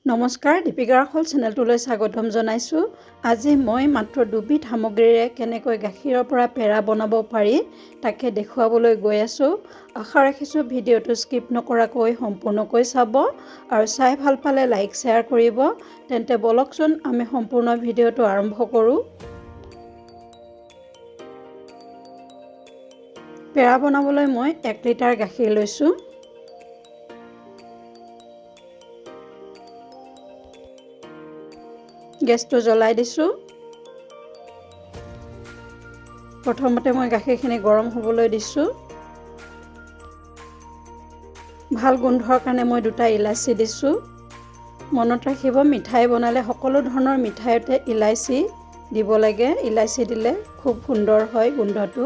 নমস্কাৰ, দীপিকা ৰাখল চেনেলটোলৈ স্বাগতম জনাইছোঁ। আজি মই মাত্ৰ দুবিধ সামগ্ৰীৰে কেনেকৈ গাখীৰৰ পৰা পেৰা বনাব পাৰি, তাকে দেখুৱাবলৈ গৈ আছোঁ। আশা ৰাখিছোঁ, ভিডিঅ'টো স্কিপ নকৰাকৈ সম্পূৰ্ণকৈ চাব আৰু চাই ভাল পালে লাইক, শ্বেয়াৰ কৰিব। তেন্তে ব'লকচোন, আমি সম্পূৰ্ণ ভিডিঅ'টো আৰম্ভ কৰোঁ। পেৰা বনাবলৈ মই 1 লিটাৰ গাখীৰ লৈছোঁ। গেছটো জ্বলাই দিছোঁ। প্ৰথমতে মই গাখীৰখিনি গৰম হ'বলৈ দিছোঁ। ভাল গোন্ধৰ কাৰণে মই দুটা ইলাচি দিছোঁ। মনত ৰাখিব, মিঠাই বনালে সকলো ধৰণৰ মিঠাইতে ইলাচি দিব লাগে। ইলাচি দিলে খুব সুন্দৰ হয় গোন্ধটো।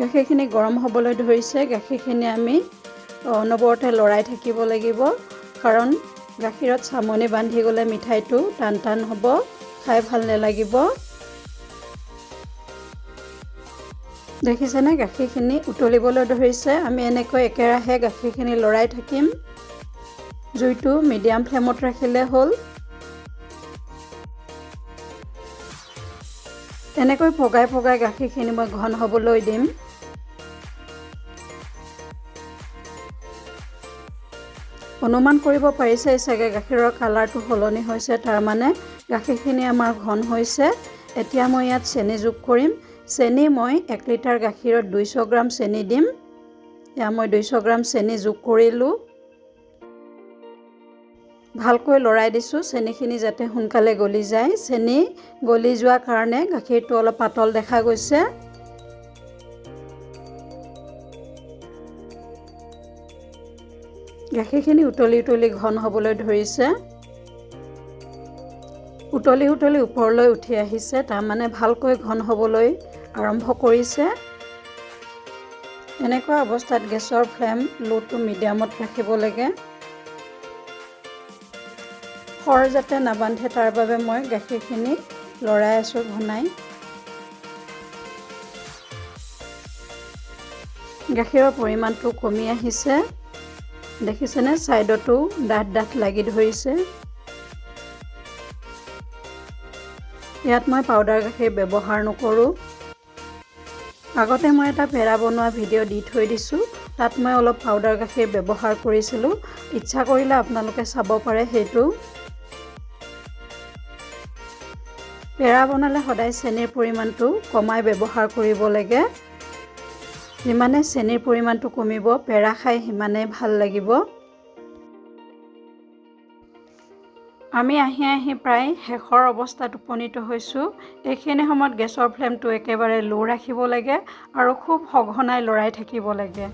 গাখীৰখিনি গৰম হ'বলৈ ধৰিছে। গাখীৰখিনি আমি অনবৰতে লৰাই থাকিব লাগিব, কাৰণ গাখীৰত চামনি বান্ধি গ'লে মিঠাইটো টান টান হ'ব, খাই ভাল নালাগিব। দেখিছেনে, গাখীৰখিনি উতলিবলৈ ধৰিছে। আমি এনেকৈ একেৰাহে গাখীৰখিনি লৰাই থাকিম। জুইটো মিডিয়াম ফ্লেমত ৰাখিলে হ'ল। এনেকৈ পগাই পগাই গাখীৰখিনি মই ঘন হ'বলৈ দিম। অনুমান কৰিব পাৰিছে চাগে, গাখীৰৰ কালাৰটো সলনি হৈছে, তাৰমানে গাখীৰখিনি আমাৰ ঘন হৈছে। এতিয়া মই ইয়াত চেনি যোগ কৰিম। চেনি মই 1 লিটাৰ গাখীৰত 200 গ্ৰাম চেনি দিম। এয়া মই 200 গ্ৰাম চেনি যোগ কৰিলোঁ। ভালকৈ লৰাই দিছোঁ, চেনিখিনি যাতে সোনকালে গলি যায়। চেনি গলি যোৱাৰ কাৰণে গাখীৰটো অলপ পাতল দেখা গৈছে। গাখীৰখিনি উতলি উতলি ঘন হ'বলৈ ধৰিছে। উতলি উতলি ওপৰলৈ উঠি আহিছে, তাৰমানে ভালকৈ ঘন হ'বলৈ আৰম্ভ কৰিছে। এনেকুৱা অৱস্থাত গেছৰ ফ্লেম ল' টু মিডিয়ামত ৰাখিব লাগে। সৰ যাতে নাবান্ধে, তাৰ বাবে মই গাখীৰখিনি লৰাই আছোঁ ঘনাই। গাখীৰৰ পৰিমাণটো কমি আহিছে, দেখিছেনে? ছাইডতো ডাঠ ডাঠ লাগি ধৰিছে। ইয়াত মই পাউডাৰ গাখীৰ ব্যৱহাৰ নকৰোঁ। আগতে মই এটা পেৰা বনোৱা ভিডিঅ' দি থৈ দিছোঁ, তাত মই অলপ পাউডাৰ গাখীৰ ব্যৱহাৰ কৰিছিলোঁ। ইচ্ছা কৰিলে আপোনালোকে চাব পাৰে সেইটো। পেৰা বনালে সদায় চেনিৰ পৰিমাণটো কমাই ব্যৱহাৰ কৰিব লাগে। যিমানে চেনিৰ পৰিমাণটো কমিব, পেৰা খাই সিমানেই ভাল লাগিব। আমি আহি আহি প্ৰায় শেষৰ অৱস্থাত উপনীত হৈছোঁ। এইখিনি সময়ত গেছৰ ফ্লেমটো একেবাৰে ল' ৰাখিব লাগে আৰু খুব সঘনাই লৰাই থাকিব লাগে।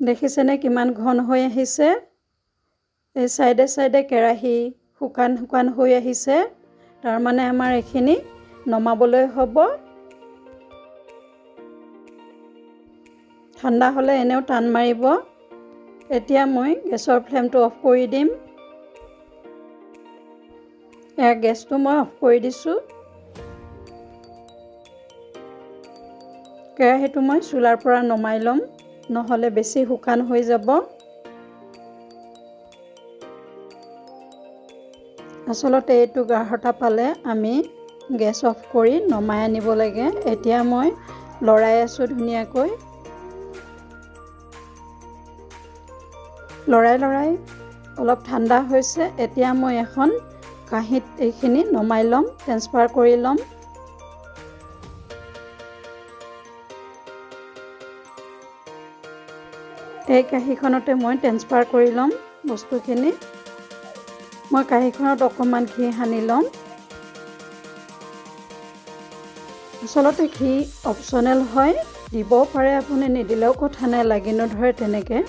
দেখিছেনে, কিমান ঘন হৈ আহিছে? এই ছাইডে ছাইডে কেৰাহী শুকান শুকান হৈ আহিছে, তাৰমানে আমাৰ এইখিনি নমাবলৈ হ'ব। ঠাণ্ডা হ'লে এনেও টান মাৰিব। এতিয়া মই গেছৰ ফ্লেমটো অফ কৰি দিম। এয়া গেছটো মই অফ কৰি দিছোঁ। কেৰাহীটো মই চুলাৰ পৰা নমাই ল'ম, নহ'লে বেছি শুকান হৈ যাব। আচলতে এইটো গাঢ়তা পালে আমি গেছ অফ কৰি নমাই আনিব লাগে। এতিয়া মই লৰাই আছোঁ ধুনীয়াকৈ। লৰাই লৰাই অলপ ঠাণ্ডা হৈছে। এতিয়া মই এখন কাঁহীত এইখিনি নমাই ল'ম, ট্ৰেন্সফাৰ কৰি ল'ম। এই কাঁহীখনতে মই ট্ৰেন্সফাৰ কৰি ল'ম বস্তুখিনি। মই কাঁহীখনত অকণমান ঘি সানি ল'ম। আচলতে ঘি অপশ্যনেল হয়, দিবও পাৰে আপুনি, নিদিলেও কথা নাই, লাগি নধৰে তেনেকৈ।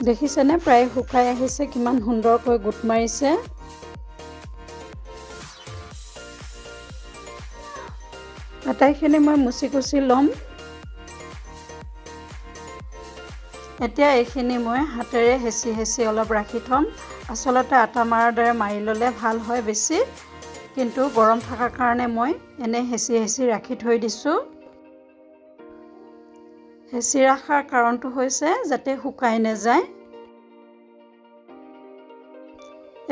দেখিছেনে, প্ৰায় শুকাই আহিছে, কিমান সুন্দৰকৈ গোট মাৰিছে। আটাইখিনি মই মুচি কুচি ল'ম। এতিয়া এইখিনি মই হাতেৰে হেঁচি হেঁচি অলপ ৰাখি থ'ম। আচলতে আটা মাৰাৰ দৰে মাৰি ল'লে ভাল হয় বেছি। কিন্তু গৰম থকাৰ কাৰণে মই এনেই হেঁচি হেঁচি ৰাখি থৈ দিছোঁ। হেঁচি ৰখাৰ কাৰণটো হৈছে যাতে শুকাই নাযায়।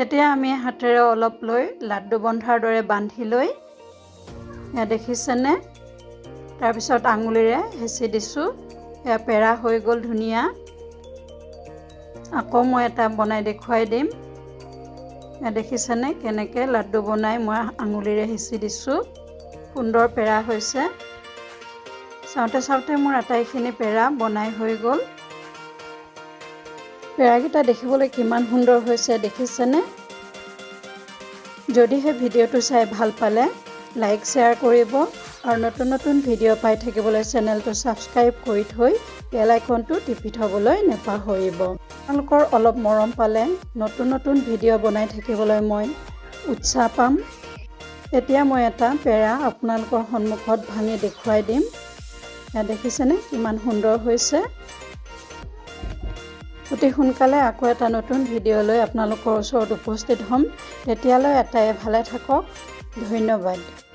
এতিয়া আমি হাতেৰে অলপ লৈ লাড্ডু বন্ধাৰ দৰে বান্ধি লৈ, এয়া দেখিছেনে, তাৰপিছত আঙুলিৰে হেঁচি দিছোঁ। এয়া পেৰা হৈ গ'ল ধুনীয়া। আকৌ মই এটা বনাই দেখুৱাই দিম। এয়া দেখিছেনে কেনেকৈ লাড্ডু বনাই মই আঙুলিৰে হেঁচি দিছোঁ, সুন্দৰ পেৰা হৈছে। চাওঁতে চাওঁতে মোৰ আটাইখিনি পেৰা বনাই হৈ গ'ল। পেৰাকেইটা দেখিবলৈ কিমান সুন্দৰ হৈছে দেখিছেনে? যদিহে ভিডিঅ'টো চাই ভাল পালে লাইক, শ্বেয়াৰ কৰিব আৰু নতুন নতুন ভিডিঅ' পাই থাকিবলৈ চেনেলটো ছাবস্ক্ৰাইব কৰি থৈ বেল আইকনটো টিপি থ'বলৈ নাপাহৰিব। আপোনালোকৰ অলপ মৰম পালে নতুন নতুন ভিডিঅ' বনাই থাকিবলৈ মই উৎসাহ পাম। এতিয়া মই এটা পেৰা আপোনালোকৰ সন্মুখত ভাঙি দেখুৱাই দিম। এয়া দেখিছেনে কিমান সুন্দৰ হৈছে? অতি সোনকালে আকৌ এটা নতুন ভিডিঅ' লৈ আপোনালোকৰ ওচৰত উপস্থিত হ'ম। তেতিয়ালৈ আটাইয়ে ভালে থাকক। ধন্যবাদ।